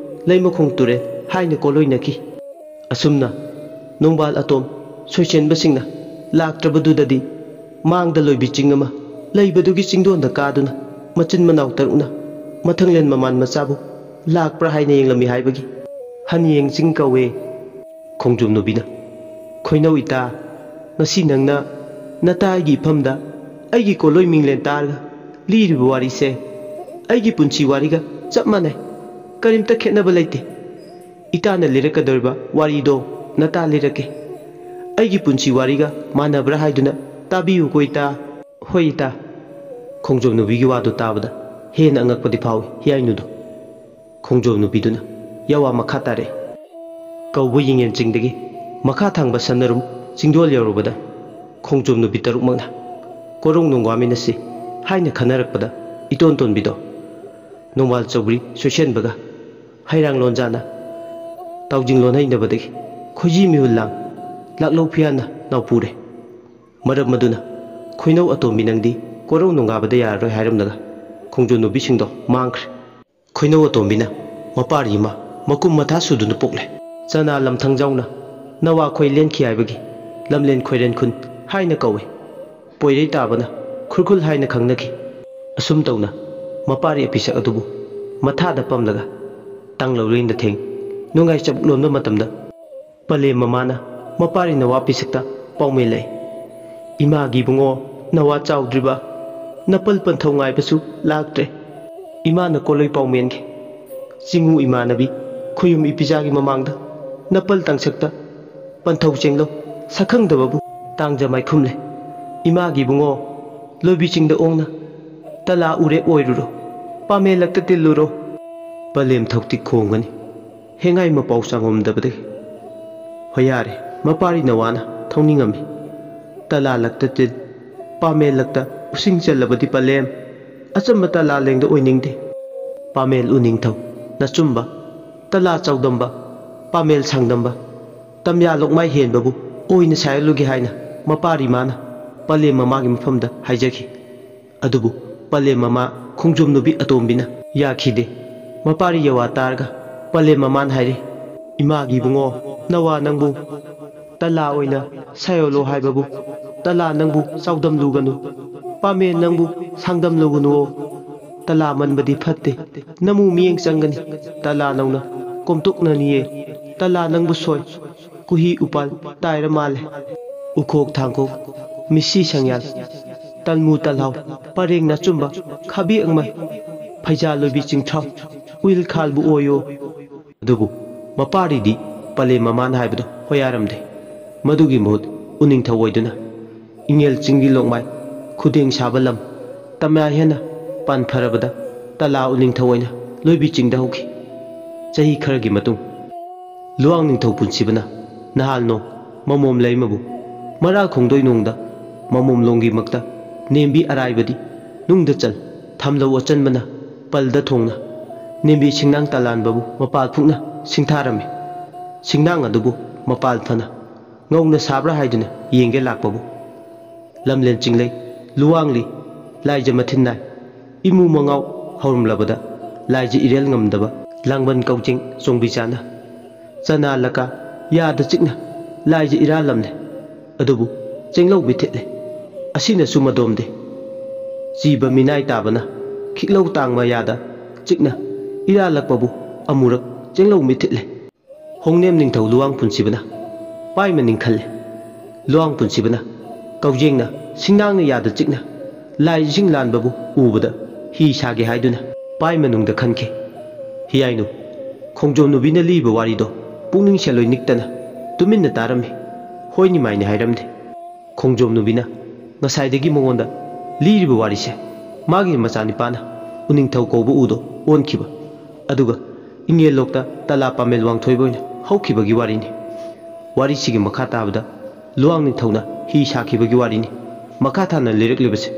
ꯂꯩꯃꯈꯣꯡ ꯇꯨꯔꯦꯜ ꯍꯥꯏꯅ ꯀꯣꯂꯣꯏꯅꯈꯤ꯫ ꯑꯁꯨꯝꯅ ꯅꯣꯡꯕꯥꯜ ꯑꯇꯣꯝ ꯁꯣꯏꯁꯦꯟꯕꯁꯤꯡꯅ ꯂꯥꯛꯇ꯭ꯔꯕꯗꯨꯗꯗꯤ ꯃꯥꯡꯗ ꯂꯣꯏꯕꯤ ꯆꯤꯡ ꯑꯃ ꯂꯩꯕꯗꯨꯒꯤ ꯆꯤꯡꯗꯣꯟꯗ ꯀꯥꯗꯨꯅ ꯃꯆꯤꯟ ꯃꯅꯥꯎ ꯇꯔꯨꯛꯅ ꯃꯊꯪꯂꯦꯟ ꯃꯃꯥꯟ ꯃꯆꯥꯕꯨ ꯂꯥꯛꯄ꯭ꯔꯥ ꯍꯥꯏꯅ ꯌꯦꯡꯂꯝꯃꯤ ꯍꯥꯏꯕꯒꯤ ꯍꯟꯌꯦꯡ ꯆꯤꯡ ꯀꯧꯋꯦ꯫ ꯈꯣꯡꯖꯣꯝ ꯅꯨꯄꯤꯅ, "ꯈꯣꯏꯅꯧ ꯏꯇꯥ, ꯉꯁꯤ ꯅꯪꯅ ꯅꯇꯥꯒꯤ ꯏꯐꯝꯗ ꯑꯩꯒꯤ ꯀꯣꯂꯣꯏ ꯃꯤꯡꯂꯦꯟ ꯇꯥꯔꯒ ꯂꯤꯔꯤꯕ ꯋꯥꯔꯤꯁꯦ ꯑꯩꯒꯤ ꯄꯨꯟꯁꯤ ꯋꯥꯔꯤꯒ ꯆꯞ ꯃꯥꯟꯅꯩ꯫ ꯀꯔꯤꯝꯇ ꯈꯦꯠꯅꯕ ꯂꯩꯇꯦ꯫ ꯏꯇꯥꯅ ꯂꯤꯔꯛꯀꯗꯧꯔꯤꯕ ꯋꯥꯔꯤꯗꯣ ꯅꯇꯥ ꯂꯤꯔꯛꯀꯦ꯫ ꯑꯩꯒꯤ ꯄꯨꯟꯁꯤ ꯋꯥꯔꯤꯒ ꯃꯥꯟꯅꯕ꯭ꯔꯥ ꯍꯥꯏꯗꯨꯅ ꯇꯥꯕꯤꯌꯨꯀꯣ ꯏꯇꯥ꯫" "ꯍꯣꯏ ꯏꯇꯥ꯫" ꯈꯣꯡꯖꯣꯝ ꯅꯨꯄꯤꯒꯤ ꯋꯥꯗꯨ ꯇꯥꯕꯗ ꯍꯦꯟꯅ ꯑꯉꯛꯄꯗꯤ ꯐꯥꯎꯏ ꯍꯤꯌꯥꯏꯅꯨꯗꯣ꯫ ꯈꯣꯡꯖꯣꯝ ꯅꯨꯄꯤꯗꯨꯅ ꯌꯥꯋꯥ ꯃꯈꯥ ꯇꯥꯔꯛꯏ, "ꯀꯧꯕ ꯌꯦꯡꯉꯦꯟ ꯆꯤꯡꯗꯒꯤ ꯃꯈꯥ ꯊꯪꯕ ꯁꯅꯔꯨꯝ ꯆꯤꯡꯗꯣꯜ ꯌꯧꯔꯨꯕꯗ ꯈꯣꯡꯖꯣꯝ ꯅꯨꯄꯤ ꯇꯔꯨꯛꯃꯛꯅ ꯀꯣꯔꯧ ꯅꯣꯡꯒ꯭ꯋꯥꯃꯤꯟꯅꯁꯤ ꯍꯥꯏꯅ ꯈꯟꯅꯔꯛꯄꯗ ꯏꯇꯣꯟ ꯇꯣꯟꯕꯤꯗꯣ ꯅꯣꯡꯕꯥꯜ ꯆꯧꯒ꯭ꯔꯤ ꯁꯣꯏꯁꯦꯟꯕꯒ ꯍꯩꯔꯥꯡ ꯂꯣꯟꯖꯥꯅ ꯇꯥꯎꯖꯤꯡ ꯂꯣꯟꯍꯩꯅꯕꯗꯒꯤ ꯈꯣꯏꯖꯤ ꯃꯤꯍꯨꯜ ꯂꯥꯡ ꯂꯥꯛꯂꯧ ꯐꯤꯌꯥꯟꯅ ꯅꯥꯎꯄꯨꯔꯦ꯫ ꯃꯔꯝ ꯑꯗꯨꯅ ꯈꯣꯏꯅꯧ ꯑꯇꯣꯝꯕꯤ ꯅꯪꯗꯤ ꯀꯣꯔꯧ ꯅꯨꯡꯒꯥꯕꯗ ꯌꯥꯔꯔꯣꯏ ꯍꯥꯏꯔꯝꯂꯒ ꯈꯣꯡꯖꯣꯝ ꯅꯨꯄꯤꯁꯤꯡꯗꯣ ꯃꯥꯡꯈ꯭ꯔꯦ꯫ ꯈꯣꯏꯅꯧ ꯑꯇꯣꯝꯕꯤꯅ ꯃꯄꯥꯔꯤ ꯑꯃ ꯃꯀꯨꯝ ꯃꯊꯥ ꯁꯨꯗꯨꯅ ꯄꯣꯛꯂꯦ꯫ ꯆꯅꯥ ꯂꯝꯊꯪꯖꯥꯎꯅ ꯅꯋꯥ ꯈꯣꯏ ꯂꯦꯟꯈꯤ ꯍꯥꯏꯕꯒꯤ ꯂꯝꯂꯦꯟ ꯈꯣꯏꯔꯦꯟ ꯈꯨꯟ ꯍꯥꯏꯅ ꯀꯧꯏ꯫ ꯄꯣꯏꯔꯩ ꯇꯥꯕꯅ ꯈꯨꯔꯈꯨꯜ ꯍꯥꯏꯅ ꯈꯪꯅꯈꯤ꯫ ꯑꯁꯨꯝ ꯇꯧꯅ ꯃꯄꯥꯔꯤ ꯑꯄꯤꯁꯛ ꯑꯗꯨꯕꯨ ꯃꯊꯥꯗ ꯄꯝꯂꯒ ꯇꯥꯡꯂꯧꯔꯦꯟꯗ ꯊꯦꯡ ꯅꯨꯡꯉꯥꯏ ꯆꯕꯨꯛ ꯂꯣꯟꯕ ꯃꯇꯝꯗ ꯄꯂꯦꯝ ꯃꯃꯥꯅ ꯃꯄꯥꯔꯤ ꯅꯋꯥ ꯄꯤꯁꯛꯇ ꯄꯥꯎꯃꯦꯜꯂꯛꯏ꯫ "ꯏꯃꯥꯒꯤ ꯏꯕꯨꯡꯉꯣ, ꯅꯋꯥ ꯆꯥꯎꯗ꯭ꯔꯤꯕ ꯅꯄꯜ ꯄꯟꯊꯧ ꯉꯥꯏꯕꯁꯨ ꯂꯥꯛꯇ꯭ꯔꯦ꯫ ꯏꯃꯥꯅ ꯀꯣꯂꯣꯏ ꯄꯥꯎꯃꯦꯟꯒꯦ꯫ ꯆꯤꯡꯉꯨ ꯏꯃꯥꯟꯅꯕꯤ ꯈꯣꯌꯨꯝ ꯏꯄꯤꯖꯥꯒꯤ ꯃꯃꯥꯡꯗ ꯅꯄꯜ ꯇꯥꯡꯁꯛꯇ ꯄꯟꯊꯧ ꯆꯦꯡꯂꯧ ꯁꯛꯈꯪꯗꯕꯕꯨ ꯇꯥꯡꯖ ꯃꯥꯏꯈꯨꯝꯂꯦ꯫ ꯏꯃꯥꯒꯤ ꯏꯕꯨꯡꯉꯣ, ꯂꯣꯏꯕꯤ ꯆꯤꯡꯗ ꯑꯣꯡꯅ ꯇꯂꯥ ꯎꯔꯦꯞ ꯑꯣꯏꯔꯨꯔꯣ꯫ ꯄꯥꯃꯦꯜꯂꯛꯇ ꯇꯤꯜꯂꯨꯔꯣ꯫" ꯄꯂꯦꯝ ꯊꯧꯇꯤꯛ ꯈꯣꯡꯒꯅꯤ꯫ ꯍꯦꯡꯉꯥꯏ ꯃꯄꯥꯎ ꯆꯥꯡꯉꯝꯗꯕꯗꯒꯤ ꯍꯣꯌꯥꯔꯦ ꯃꯄꯥꯔꯤ ꯅꯋꯥꯅ ꯊꯧꯅꯤꯡꯉꯝꯃꯤ꯫ ꯇꯂꯥ ꯂꯛꯇ ꯇꯤꯜ, ꯄꯥꯃꯦꯜ ꯂꯛꯇ ꯎꯁꯤꯡ ꯆꯜꯂꯕꯗꯤ ꯄꯂꯦꯝ꯫ ꯑꯆꯝꯕ ꯇꯂꯥ ꯂꯦꯡꯗ ꯑꯣꯏꯅꯤꯡꯗꯦ꯫ ꯄꯥꯃꯦꯜ ꯎꯅꯤꯡꯊꯧ, ꯅꯆꯨꯝꯕ, ꯇꯂꯥ ꯆꯥꯎꯗꯝꯕ, ꯄꯥꯃꯦꯜ ꯁꯥꯡꯗꯝꯕ, ꯇꯝꯌꯥ ꯂꯣꯛꯃꯥꯏ ꯍꯦꯟꯕꯕꯨ ꯑꯣꯏꯅ ꯁꯥꯏꯍꯜꯂꯨꯒꯦ ꯍꯥꯏꯅ ꯃꯄꯥꯔꯤ ꯃꯥꯅ ꯄꯂꯦꯝ ꯃꯃꯥꯒꯤ ꯃꯐꯝꯗ ꯍꯥꯏꯖꯈꯤ꯫ ꯑꯗꯨꯕꯨ ꯄꯂꯦꯝ ꯃꯃꯥ ꯈꯣꯡꯖꯣꯝ ꯅꯨꯄꯤ ꯑꯇꯣꯝꯕꯤꯅ ꯌꯥꯈꯤꯗꯦ꯫ ꯃꯄꯥꯔꯤ ꯌꯋꯥ ꯇꯥꯔꯒ ꯄꯂꯦꯝ ꯃꯃꯥꯅ ꯍꯥꯏꯔꯦ, "ꯏꯃꯥꯒꯤ ꯏꯕꯨꯡꯉꯣ, ꯅꯋꯥ ꯅꯪꯕꯨ ꯇꯂꯥ ꯑꯣꯏꯅ ꯁꯥꯏꯌꯣꯜꯂꯣ ꯍꯥꯏꯕꯕꯨ ꯇꯂꯥ ꯅꯪꯕꯨ ꯆꯥꯎꯗꯝꯂꯨꯒꯅꯨ, ꯄꯥꯃꯦꯟ ꯅꯪꯕꯨ ꯁꯥꯡꯗꯝꯂꯨꯒꯅꯨꯋꯣ꯫ ꯇꯂꯥ ꯃꯟꯕꯗꯤ ꯐꯠꯇꯦ, ꯅꯃꯨ ꯃꯤꯠꯌꯦꯡ ꯆꯪꯒꯅꯤ꯫ ꯇꯂꯥ ꯅꯧꯅ ꯀꯣꯝꯇꯣꯛꯅꯅꯤꯌꯦ꯫ ꯇꯂꯥ ꯅꯪꯕꯨ ꯁꯣꯏ꯫ ꯀꯨꯍꯤ ꯎꯄꯥꯜ ꯇꯥꯏꯔ ꯃꯥꯜꯂꯦ꯫ ꯎꯈꯣꯛ ꯊꯥꯡꯈꯣꯛ, ꯃꯤꯁꯤ ꯁꯪꯌꯥꯜ, ꯇꯜꯃꯨ ꯇꯜꯍꯥꯎ, ꯄꯔꯦꯡ ꯅꯥꯆꯨꯝꯕ, ꯈꯥꯕꯤ ꯑꯪꯃꯜ, ꯐꯩꯖꯥ ꯂꯣꯏꯕꯤ ꯆꯤꯡꯊ꯭ꯔꯥꯎ, ꯎꯏꯜ ꯈꯥꯜꯕꯨ ꯑꯣꯏꯌꯣ꯫" ꯑꯗꯨꯕꯨ ꯃꯄꯥꯔꯤꯗꯤ ꯄꯂꯦꯝ ꯃꯃꯥꯅ ꯍꯥꯏꯕꯗꯣ ꯍꯣꯌꯥꯔꯝꯗꯦ꯫ ꯃꯗꯨꯒꯤ ꯃꯍꯨꯠ ꯎꯅꯤꯡꯊꯧ ꯑꯣꯏꯗꯨꯅ ꯏꯪꯉꯦꯜ ꯆꯤꯡꯒꯤ ꯂꯣꯛꯃꯥꯏ ꯈꯨꯗꯦꯡ ꯁꯥꯕ ꯂꯝ ꯇꯝꯌꯥ ꯍꯦꯟꯅ ꯄꯥꯟ ꯐꯔꯕꯗ ꯇꯂꯥ ꯎꯅꯤꯡꯊꯧ ꯑꯣꯏꯅ ꯂꯣꯏꯕꯤ ꯆꯤꯡꯗ ꯍꯧꯈꯤ꯫ ꯆꯍꯤ ꯈꯔꯒꯤ ꯃꯇꯨꯡ ꯂꯨꯋꯥꯡ ꯅꯤꯡꯊꯧ ꯄꯨꯟꯁꯤꯕꯅ ꯅꯍꯥꯜ ꯅꯣꯡ ꯃꯃꯣꯝ ꯂꯩꯃꯕꯨ ꯃꯔꯥ ꯈꯣꯡꯗꯣꯏ ꯅꯣꯡꯗ ꯃꯃꯣꯝ ꯂꯣꯡꯒꯤꯃꯛꯇ ꯅꯦꯝꯕꯤ ꯑꯔꯥꯏꯕꯗꯤ ꯅꯨꯡꯗ ꯆꯜ ꯊꯝꯂꯧ ꯑꯆꯟꯕꯅ ꯄꯜꯗ ꯊꯣꯡꯅ ꯅꯤꯝꯕꯤ ꯁꯤꯡꯅꯥꯡ ꯇꯂꯥꯟꯕꯕꯨ ꯃꯄꯥꯜ ꯐꯨꯛꯅ ꯁꯤꯡꯊꯥꯔꯝꯃꯤ꯫ ꯁꯤꯡꯅꯥꯡ ꯑꯗꯨꯕꯨ ꯃꯄꯥꯜ ꯐꯅ ꯉꯧꯅ ꯁꯥꯕ꯭ꯔꯥ ꯍꯥꯏꯗꯨꯅ ꯌꯦꯡꯒꯦ ꯂꯥꯛꯄꯕꯨ ꯂꯝꯂꯦꯟ ꯆꯤꯡꯂꯩ ꯂꯨꯋꯥꯡꯂꯤ ꯂꯥꯏꯖ ꯃꯊꯤꯟ ꯅꯥꯏ꯫ ꯏꯃꯨ ꯃꯉꯥꯎ ꯍꯧꯔꯝꯂꯕꯗ ꯂꯥꯏꯖ ꯏꯔꯦꯜ ꯉꯝꯗꯕ ꯂꯥꯡꯕꯟ ꯀꯧꯖꯦꯡ ꯆꯣꯡꯕꯤ ꯆꯥꯅ ꯆꯅꯥ ꯂꯀꯥ ꯌꯥꯗ ꯆꯤꯛꯅ ꯂꯥꯏꯖ ꯏꯔꯥꯜꯂꯝꯂꯦ꯫ ꯑꯗꯨꯕꯨ ꯆꯦꯡꯂꯧ ꯃꯤꯊꯤꯠꯂꯦ꯫ ꯑꯁꯤꯅꯁꯨ ꯃꯗꯣꯝꯗꯦ꯫ ꯆꯤꯕ ꯃꯤꯅꯥꯏ ꯇꯥꯕꯅ ꯈꯤꯛꯂꯧ ꯇꯥꯡꯕ ꯌꯥꯗ ꯆꯤꯛꯅ ꯏꯔꯥꯜꯂꯛꯄꯕꯨ ꯑꯃꯨꯔꯛ ꯆꯦꯡꯂꯧ ꯃꯤꯊꯤꯠꯂꯦ꯫ ꯍꯣꯡꯅꯦꯝ ꯅꯤꯡꯊꯧ ꯂꯨꯋꯥꯡ ꯄꯨꯟꯁꯤꯕꯅ ꯄꯥꯏꯃ ꯅꯤꯡꯈꯜꯂꯦ꯫ ꯂꯨꯋꯥꯡ ꯄꯨꯟꯁꯤꯕꯅ ꯀꯧꯖꯦꯡꯅ ꯁꯤꯡꯅꯥꯡꯅ ꯌꯥꯗ ꯆꯤꯛꯅ ꯂꯥꯏ ꯏꯁꯤꯡ ꯂꯥꯟꯕꯕꯨ ꯎꯕꯗ ꯍꯤ ꯁꯥꯒꯦ ꯍꯥꯏꯗꯨꯅ ꯄꯥꯏ ꯃꯅꯨꯡꯗ ꯈꯟꯈꯤ꯫ ꯍꯤꯌꯥꯏꯅꯨ, ꯈꯣꯡꯖꯣꯝ ꯅꯨꯕꯤꯅ ꯂꯤꯕ ꯋꯥꯔꯤꯗꯣ ꯄꯨꯛꯅꯤꯡ ꯁꯦꯜꯂꯣꯏ ꯅꯤꯛꯇꯅ ꯇꯨꯃꯤꯟꯅ ꯇꯥꯔꯝꯃꯤ꯫ ꯍꯣꯏꯅꯤ ꯃꯥꯏꯅꯤ ꯍꯥꯏꯔꯝꯗꯦ꯫ ꯈꯣꯡꯖꯣꯝ ꯅꯨꯕꯤꯅ ꯉꯁꯥꯏꯗꯒꯤ ꯃꯉꯣꯟꯗ ꯂꯤꯔꯤꯕ ꯋꯥꯔꯤꯁꯦ ꯃꯥꯒꯤ ꯃꯆꯥꯅꯤꯄꯥꯅ ꯎꯅꯤꯡꯊꯧ ꯀꯧꯕ ꯎꯗꯣ ꯑꯣꯟꯈꯤꯕ, ꯑꯗꯨꯒ ꯏꯉꯦꯜꯂꯣꯛꯇ ꯇꯂꯥ ꯄꯥꯃꯦꯜ ꯋꯥꯡꯊꯣꯏꯕ ꯑꯣꯏꯅ ꯍꯧꯈꯤꯕꯒꯤ ꯋꯥꯔꯤꯅꯤ꯫ ꯋꯥꯔꯤꯁꯤꯒꯤ ꯃꯈꯥ ꯇꯥꯕꯗ ꯂꯨꯋꯥꯡ ꯅꯤꯡꯊꯧꯅ ꯍꯤ ꯁꯥꯈꯤꯕꯒꯤ ꯋꯥꯔꯤꯅꯤ꯫ ꯃꯈꯥ ꯊꯥꯅ ꯂꯤꯔꯛꯂꯤꯕꯁꯦ꯫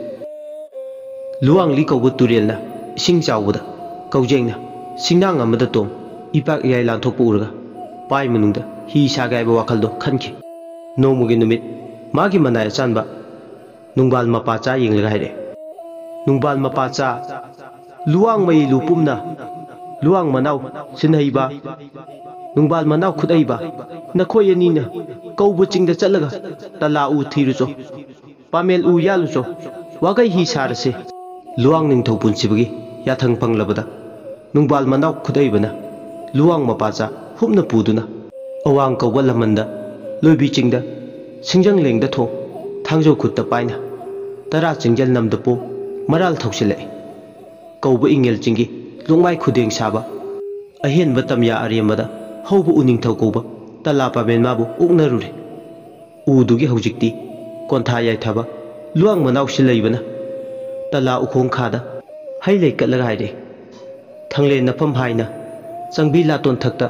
ꯂꯨꯋꯥꯡꯂꯤ ꯀꯧꯕ ꯇꯨꯔꯦꯜꯅ ꯏꯁꯤꯡ ꯆꯥꯎꯕꯗ ꯀꯧꯖꯦꯡꯅ ꯁꯤꯡꯅꯥꯡ ꯑꯃꯗ ꯇꯣꯡ ꯏꯄꯥꯛ ꯏꯌꯥꯏ ꯂꯥꯟꯊꯣꯛꯄ ꯎꯔꯒ ꯄꯥꯏ ꯃꯅꯨꯡꯗ ꯍꯤ ꯁꯥꯒꯦ ꯍꯥꯏꯕ ꯋꯥꯈꯜꯗꯣ ꯈꯟꯈꯤ꯫ ꯅꯣꯡꯃꯒꯤ ꯅꯨꯃꯤꯠ ꯃꯥꯒꯤ ꯃꯅꯥꯏ ꯑꯆꯥꯟꯕ ꯅꯨꯡꯕꯥꯜ ꯃꯄꯥꯆꯥ ꯌꯦꯡꯂꯒ ꯍꯥꯏꯔꯛꯑꯦ, "ꯅꯨꯡꯕꯥꯜ ꯃꯄꯥꯆꯥ, ꯂꯨꯋꯥꯡ ꯃꯌꯤ ꯂꯨꯄꯨꯝꯅ, ꯂꯨꯋꯥꯡ ꯃꯅꯥꯎ ꯁꯤꯟꯍꯩꯕ, ꯅꯨꯡꯕꯥꯜ ꯃꯅꯥꯎ ꯈꯨꯠꯍꯩꯕ, ꯅꯈꯣꯏ ꯑꯅꯤꯅ ꯀꯧꯕ ꯆꯤꯡꯗ ꯆꯠꯂꯒ ꯇꯂꯥ ꯎ ꯊꯤꯔꯨꯆꯣ, ꯄꯥꯃꯦꯜ ꯎ ꯌꯥꯜꯂꯨꯆꯣ, ꯋꯥꯒꯩ ꯍꯤ ꯁꯥꯔꯁꯦ꯫" ꯂꯨꯋꯥꯡ ꯅꯤꯡꯊꯧ ꯄꯨꯟꯁꯤꯕꯒꯤ ꯌꯥꯊꯪ ꯐꯪꯂꯕꯗ ꯅꯨꯡꯕꯥꯜ ꯃꯅꯥꯎ ꯈꯨꯠꯍꯩꯕꯅ ꯂꯨꯋꯥꯡ ꯃꯄꯥꯆꯥ ꯍꯨꯞꯅ ꯄꯨꯗꯨꯅ ꯑꯋꯥꯡ ꯀꯧꯕ ꯂꯝꯃꯟꯗ ꯂꯣꯏꯕꯤ ꯆꯤꯡꯗ ꯁꯤꯡꯖꯪ ꯂꯦꯡꯗ ꯊꯣꯡ ꯊꯥꯡꯖꯧ ꯈꯨꯠꯇ ꯄꯥꯏꯅ ꯇꯔꯥ ꯆꯤꯡꯖꯜ ꯅꯝꯗ ꯄꯣ ꯃꯔꯥꯜ ꯊꯧꯁꯤꯜꯂꯛꯏ꯫ ꯀꯧꯕ ꯏꯪꯉꯦꯜ ꯆꯤꯡꯒꯤ ꯂꯣꯡꯃꯥꯏ ꯈꯨꯗꯦꯡ ꯁꯥꯕ ꯑꯍꯦꯟꯕ ꯇꯝꯌꯥ ꯑꯔꯦꯝꯕꯗ ꯍꯧꯕ ꯎꯅꯤꯡꯊꯧ ꯀꯧꯕ ꯇꯂꯥ ꯄꯥꯃꯦꯟ ꯃꯥꯕꯨ ꯑꯣꯛꯅꯔꯨꯔꯦ꯫ ꯎꯗꯨꯒꯤ ꯍꯧꯖꯤꯛꯇꯤ ꯀꯣꯟꯊꯥ ꯌꯥꯏꯊꯕ ꯂꯨꯋꯥꯡ ꯃꯅꯥꯎ ꯁꯤꯜꯂꯩꯕꯅ ꯇꯂꯥ ꯎꯈꯣꯡ ꯈꯥꯗ ꯍꯩ ꯂꯩ ꯀꯠꯂꯒ ꯍꯥꯏꯔꯛꯏ꯫ ꯊꯪꯂꯦꯟ ꯅꯐꯝ ꯍꯥꯏꯅ ꯆꯪꯕꯤ ꯂꯥꯇꯣꯟ ꯊꯛꯇ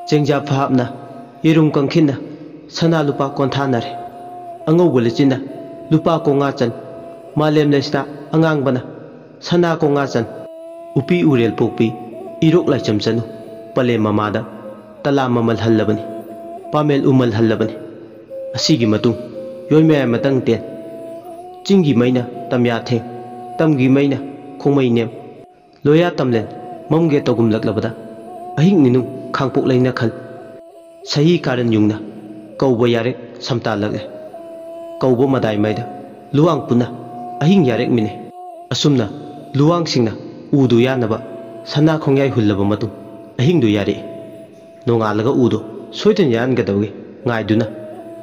ꯆꯦꯡꯖꯥ ꯐꯍꯥꯞꯅ ꯌꯦꯔꯨꯝ ꯀꯪꯈꯤꯟꯅ ꯁꯅꯥ ꯂꯨꯄꯥ ꯀꯣꯟꯊꯥꯅꯔꯦ꯫ ꯑꯉꯧꯕ ꯂꯤꯆꯤꯟꯅ ꯂꯨꯄꯥ ꯀꯣꯉꯥ ꯆꯟ, ꯃꯥꯂꯦꯝ ꯂꯩꯁꯅꯥ ꯑꯉꯥꯡꯕꯅ ꯁꯅꯥ ꯀꯣꯉꯥ ꯆꯟ, ꯎꯄꯤ ꯎꯔꯦꯜ ꯄꯣꯛꯄꯤ ꯏꯔꯣꯛ ꯂꯥꯏꯆꯝ ꯆꯅꯨ ꯄꯂꯦꯝ ꯃꯃꯥꯗ ꯇꯂꯥ ꯃꯃꯜ ꯍꯜꯂꯕꯅꯤ, ꯄꯥꯃꯦꯜ ꯎꯃꯜ ꯍꯜꯂꯕꯅꯤ꯫ ꯑꯁꯤꯒꯤ ꯃꯇꯨꯡ ꯌꯣꯏꯃꯌꯥꯏ ꯃꯇꯪ ꯇꯦꯟ, ꯆꯤꯡꯒꯤ ꯃꯩꯅ ꯇꯝꯌꯥ ꯊꯦꯡ, ꯇꯝꯒꯤ ꯃꯩꯅ ꯈꯣꯡꯃꯩ ꯅꯦꯝ, ꯂꯣꯌꯥ ꯇꯝꯂꯦꯟ ꯃꯝꯒꯦ ꯇꯧꯒꯨꯝꯂꯛꯂꯕꯗ ꯑꯍꯤꯡ ꯅꯤꯅꯨꯡ ꯈꯥꯡꯄꯣꯛ ꯂꯩꯅ ꯈꯜ ꯁꯍꯤ ꯀꯥꯔꯟ ꯌꯨꯡꯅ ꯀꯧꯕ ꯌꯥꯔꯦꯛ ꯁꯝꯇꯥꯜꯂꯛꯂꯦ꯫ ꯀꯧꯕ ꯃꯗꯥꯏ ꯃꯥꯏꯗ ꯂꯨꯋꯥꯡ ꯄꯨꯟꯅ ꯑꯍꯤꯡ ꯌꯥꯔꯦꯛ ꯃꯤꯅꯩ꯫ ꯑꯁꯨꯝꯅ ꯂꯨꯋꯥꯡꯁꯤꯡꯅ ꯎꯗꯨ ꯌꯥꯅꯕ ꯁꯅꯥ ꯈꯣꯡꯌꯥꯏ ꯍꯨꯜꯂꯕ ꯃꯇꯨꯡ ꯑꯍꯤꯡꯗꯨ ꯌꯥꯔꯛꯏ꯫ ꯅꯣꯡꯉꯥꯜꯂꯒ ꯎꯗꯨ ꯁꯣꯏꯗꯅ ꯌꯥꯟꯒꯗꯕꯒꯤ ꯉꯥꯏꯗꯨꯅ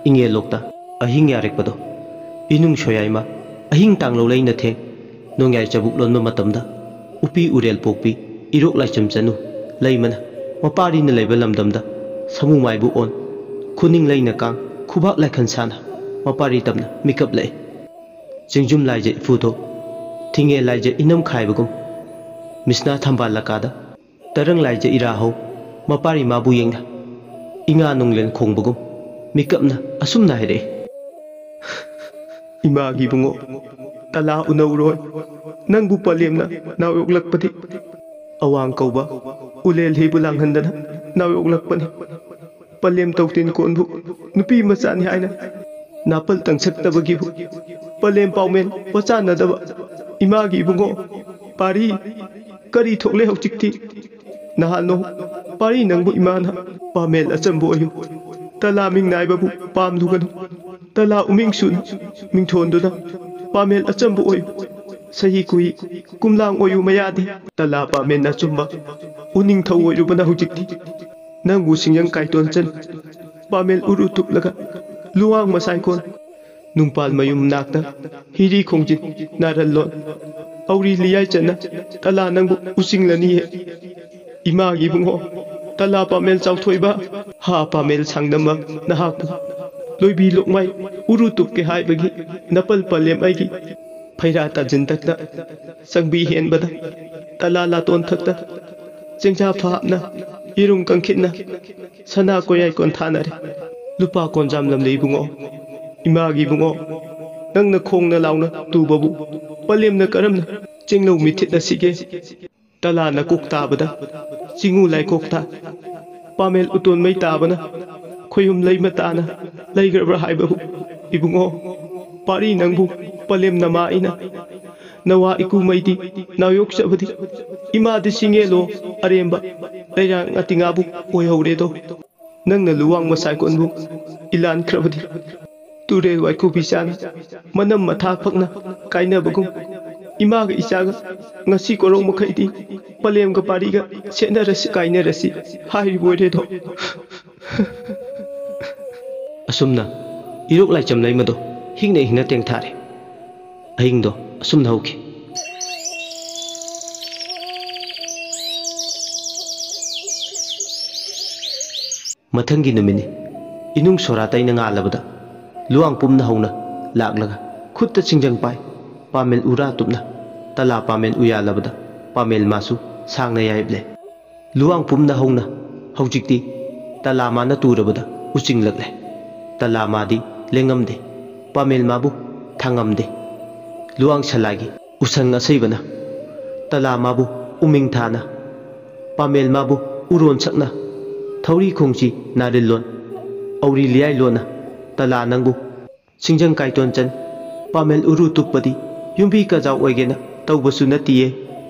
ꯏꯉꯦꯜꯂꯣꯛꯇ ꯑꯍꯤꯡ ꯌꯥꯔꯦꯛꯄꯗꯣ ꯏꯅꯨꯡ ꯁꯣꯌꯥꯏꯃ ꯑꯍꯤꯡ ꯇꯥꯡꯂꯧ ꯂꯩꯅ ꯊꯦꯡ ꯅꯣꯡꯌꯥꯏ ꯆꯕꯨꯛ ꯂꯣꯟꯕ ꯃꯇꯝꯗ ꯎꯄꯤ ꯎꯔꯦꯜ ꯄꯣꯛꯄꯤ ꯏꯔꯣꯛ ꯂꯥꯏꯆꯝ ꯆꯅꯨ ꯂꯩꯃꯅ ꯃꯄꯥꯔꯤꯅ ꯂꯩꯕ ꯂꯝꯗꯝꯗ ꯁꯃꯨ ꯃꯥꯏꯕꯨ ꯑꯣꯟ ꯈꯨꯅꯤꯡ ꯂꯩꯅ ꯀꯥꯡ ꯈꯨꯕꯥꯛ ꯂꯥꯏꯈꯟ ꯁꯥꯅ ꯃꯄꯥꯔꯤ ꯇꯝꯅ ꯃꯤꯀꯞ ꯂꯥꯛꯏ꯫ ꯆꯤꯡꯖꯨꯝ ꯂꯥꯏꯖ ꯏꯐꯨꯊꯣꯛ ꯊꯤꯡꯉꯦ ꯂꯥꯏꯖ ꯏꯅꯝ ꯈꯥꯏꯕꯒꯨꯝ ꯃꯤꯁꯅꯥ ꯊꯝꯕꯥꯜ ꯂꯀꯥꯗ ꯇꯔꯪ ꯂꯥꯏꯖ ꯏꯔꯥꯍꯧ ꯃꯄꯥꯔꯤ ꯃꯥꯕꯨ ꯌꯦꯡꯅ ꯏꯉꯥ ꯅꯨꯡꯂꯦꯟ ꯈꯣꯡꯕꯒꯨꯝ ꯃꯤꯀꯞꯅ ꯑꯁꯨꯝꯅ ꯍꯥꯏꯔꯛꯏ꯫ ꯏꯃꯥꯒꯤ ꯏꯕꯨꯡꯉꯣ, ꯇꯂꯥ ꯎꯅꯧꯔꯣꯏ꯫ ꯅꯪꯕꯨ ꯄꯂꯦꯝꯅ ꯅꯥꯎꯌꯣꯛꯂꯛꯄꯗꯤ ꯑꯋꯥꯡ ꯀꯧꯕ ꯎꯂꯦꯜ ꯍꯤꯕꯨ ꯂꯥꯡꯍꯟꯗꯅ ꯅꯥꯎꯌꯣꯛꯂꯛꯄꯅꯤ꯫ ꯄꯂꯦꯝ ꯇꯧꯇꯤꯟ ꯀꯣꯟꯕꯨ ꯅꯨꯄꯤ ꯃꯆꯥꯅꯤ ꯍꯥꯏꯅ ꯅꯥꯄꯜ ꯇꯪꯁꯛꯇꯕꯒꯤꯕꯨ ꯄꯂꯦꯝ ꯄꯥꯎꯃꯦꯟ ꯄꯣꯆꯥꯟꯅꯗꯕ ꯏꯃꯥꯒꯤ ꯏꯕꯨꯡꯉꯣ ꯄꯥꯔꯤ ꯀꯔꯤ ꯊꯣꯛꯂꯦ ꯍꯧꯖꯤꯛꯇꯤ? ꯅꯍꯥꯟ ꯅꯣꯡ ꯄꯥꯔꯤ ꯅꯪꯕꯨ ꯏꯃꯥꯅ ꯄꯥꯃꯦꯜ ꯑꯆꯝꯕ ꯑꯣꯏꯌꯨ, ꯇꯂꯥ ꯃꯤꯡ ꯅꯥꯏꯕꯕꯨ ꯄꯥꯝꯂꯨꯒꯅꯨ, ꯇꯂꯥ ꯎꯃꯤꯡꯁꯨꯅ ꯃꯤꯡꯊꯣꯟꯗꯨꯅ ꯄꯥꯃꯦꯜ ꯑꯆꯝꯕ ꯑꯣꯏꯌꯨ, ꯁꯍꯤ ꯀꯨꯏ ꯀꯨꯝꯂꯥꯡ ꯑꯣꯏꯌꯨ ꯃꯌꯥꯗꯤ ꯇꯂꯥ ꯄꯥꯃꯦꯜ ꯑꯆꯨꯝꯕ ꯎꯅꯤꯡꯊꯧ ꯑꯣꯏꯔꯨꯕꯅ ꯍꯧꯖꯤꯛꯇꯤ ꯅꯪꯕꯨ ꯁꯤꯡꯖꯪ ꯀꯥꯏꯇꯣꯟ ꯆꯟ ꯄꯥꯃꯦꯜ ꯎꯔꯨ ꯇꯨꯞꯂꯒ ꯂꯨꯋꯥꯡ ꯃꯁꯥꯏꯀꯣꯟ ꯅꯨꯡꯄꯥꯜ ꯃꯌꯨꯝ ꯅꯥꯛꯇ ꯍꯤꯔꯤ ꯈꯣꯡꯖꯤꯟ ꯅꯥꯔꯜꯂꯣꯟ ꯍꯧꯔꯤ ꯂꯤꯌꯥꯏ ꯆꯟꯅ ꯇꯂꯥ ꯅꯪꯕꯨ ꯎꯆꯤꯡꯂꯅꯤꯌꯦ꯫ ꯏꯃꯥꯒꯤ ꯏꯕꯨꯡꯉꯣ, ꯇꯂꯥ ꯄꯥꯃꯦꯜ ꯆꯥꯎꯊꯣꯏꯕ, ꯍꯥ ꯄꯥꯃꯦꯜ ꯁꯥꯡꯗꯝꯕ ꯅꯍꯥꯛꯄꯨ ꯂꯣꯏꯕꯤ ꯂꯣꯛꯃꯥꯏ ꯎꯔꯨ ꯇꯨꯞꯀꯦ ꯍꯥꯏꯕꯒꯤ ꯅꯄꯜ ꯄꯂꯦꯝ ꯑꯩꯒꯤ ꯐꯩꯔꯥ ꯇꯥꯖꯤꯟ ꯊꯛꯇ ꯆꯪꯕꯤ ꯍꯦꯟꯕꯗ ꯇꯂꯥ ꯂꯥꯇꯣꯟ ꯊꯛꯇ ꯆꯦꯡꯖꯥ ꯐꯥꯞꯅ ꯌꯦꯔꯨꯝ ꯀꯪꯈꯤꯠꯅ ꯁꯅꯥ ꯀꯣꯌꯥꯏ ꯀꯣꯟꯊꯥꯅꯔꯦ꯫ ꯂꯨꯄꯥ ꯀꯣꯟꯖꯥꯝ ꯂꯝꯂꯦ ꯏꯕꯨꯡꯉꯣ, ꯏꯃꯥꯒꯤ ꯏꯕꯨꯡꯉꯣ, ꯅꯪꯅ ꯈꯣꯡꯅ ꯂꯥꯎꯅ ꯇꯨꯕꯕꯨ ꯄꯂꯦꯝꯅ ꯀꯔꯝꯅ ꯆꯦꯡꯂꯧ ꯃꯤꯊꯤꯠꯅ ꯁꯤꯒꯦ? ꯇꯂꯥꯅ ꯀꯣꯛ ꯇꯥꯕꯗ ꯆꯤꯡꯉꯨ ꯂꯥꯏꯀꯣꯛ ꯇꯥꯏ꯫ ꯄꯥꯃꯦꯜ ꯎꯇꯣꯟ ꯃꯩ ꯇꯥꯕꯅ ꯈꯣꯌꯨꯝ ꯂꯩꯃ ꯇꯥꯅ ꯂꯩꯈ꯭ꯔꯕ꯭ꯔꯥ ꯍꯥꯏꯕꯕꯨ꯫ ꯏꯕꯨꯡꯉꯣ, ꯄꯥꯔꯤ ꯅꯪꯕꯨ ꯄꯂꯦꯝ ꯅꯃꯥ ꯑꯩꯅ ꯅꯋꯥ ꯏꯀꯨ ꯃꯩꯗꯤ ꯅꯥꯌꯣꯛꯆꯕꯗꯤ ꯏꯃꯥꯗꯤ ꯁꯤꯡꯉꯦꯜꯂꯣ ꯑꯔꯦꯝꯕ ꯂꯩꯔꯥꯡ ꯑꯇꯤꯉꯥꯕꯨ ꯑꯣꯏꯍꯧꯔꯦꯗꯣ꯫ ꯅꯪꯅ ꯂꯨꯋꯥꯡ ꯃꯁꯥꯏꯀꯣꯟꯕꯨ ꯏꯂꯥꯟꯈ꯭ꯔꯕꯗꯤ ꯇꯨꯔꯦꯜ ꯋꯥꯏꯈꯨꯕꯤ ꯆꯥꯅ ꯃꯅꯝ ꯃꯊꯥ ꯐꯛꯅ ꯀꯥꯏꯅꯕꯒꯨꯝ ꯏꯃꯥꯒ ꯏꯆꯥꯒ ꯉꯁꯤ ꯀꯣꯔꯧ ꯃꯈꯩꯗꯤ ꯄꯂꯦꯝꯒ ꯄꯥꯔꯤꯒ ꯁꯦꯠꯅꯔꯁꯤ ꯀꯥꯏꯅꯔꯁꯤ ꯍꯥꯏꯔꯤꯕ ꯑꯣꯏꯔꯦꯗꯣ꯫ ꯑꯁꯨꯝꯅ ꯏꯔꯣꯛ ꯂꯥꯏꯆꯝ ꯂꯩꯃꯗꯣ ꯍꯤꯡꯅ ꯍꯤꯡꯅ ꯇꯦꯡꯊꯥꯔꯦ꯫ ꯑꯍꯤꯡꯗꯣ ꯑꯁꯨꯝꯅ ꯍꯧꯈꯤ꯫ ꯃꯊꯪꯒꯤ ꯅꯨꯃꯤꯠꯅꯤ꯫ ꯏꯅꯨꯡ ꯁꯣꯔꯥ ꯇꯩꯅ ꯉꯥꯜꯂꯕꯗ ꯂꯨꯋꯥꯡ ꯄꯨꯝꯅ ꯍꯧꯅ ꯂꯥꯛꯂꯒ ꯈꯨꯠꯇ ꯆꯤꯡꯖꯪ ꯄꯥꯏ꯫ ꯄꯥꯃꯦꯜ ꯎꯔꯥ ꯇꯨꯞꯅ ꯇꯂꯥ ꯄꯥꯃꯦꯜ ꯎꯌꯥꯜꯂꯕꯗ ꯄꯥꯃꯦꯜ ꯃꯥꯁꯨ ꯁꯥꯡꯅ ꯌꯥꯏꯞꯂꯦ꯫ ꯂꯨꯋꯥꯡ ꯄꯨꯝꯅ ꯍꯧꯅ ꯍꯧꯖꯤꯛꯇꯤ ꯇꯂꯥ ꯃꯥꯅ ꯇꯨꯔꯕꯗ ꯎꯆꯤꯡꯂꯛꯂꯦ꯫ ꯇꯂꯥ ꯃꯥꯗꯤ ꯂꯦꯡꯉꯝꯗꯦ꯫ ꯄꯥꯃꯦꯜ ꯃꯥꯕꯨ ꯊꯥꯡꯉꯝꯗꯦ꯫ ꯂꯨꯋꯥꯡ ꯁꯂꯥꯏꯒꯤ ꯎꯁꯪ ꯑꯁꯩꯕꯅ ꯇꯂꯥ ꯃꯥꯕꯨ ꯎꯃꯤꯡ ꯊꯥꯅ ꯄꯥꯃꯦꯜ ꯃꯥꯕꯨ ꯎꯔꯣꯟ ꯁꯛꯅ ꯊꯧꯔꯤ ꯈꯣꯡꯁꯤ ꯅꯥꯔꯤꯜꯂꯣꯟ ꯑꯧꯔꯤ ꯂꯤꯌꯥꯏ ꯂꯣꯟꯅ ꯇꯂꯥ ꯅꯪꯕꯨ ꯁꯤꯡꯖꯪ ꯀꯥꯏꯇꯣꯟ ꯆꯟ ꯄꯥꯃꯦꯜ ꯎꯔꯨ ꯇꯨꯞꯄꯗꯤ ꯌꯨꯝꯕꯤ ꯀꯖꯥꯎ ꯑꯣꯏꯒꯦꯅ ꯇꯧꯕꯁꯨ ꯅꯠꯇꯤꯌꯦ꯫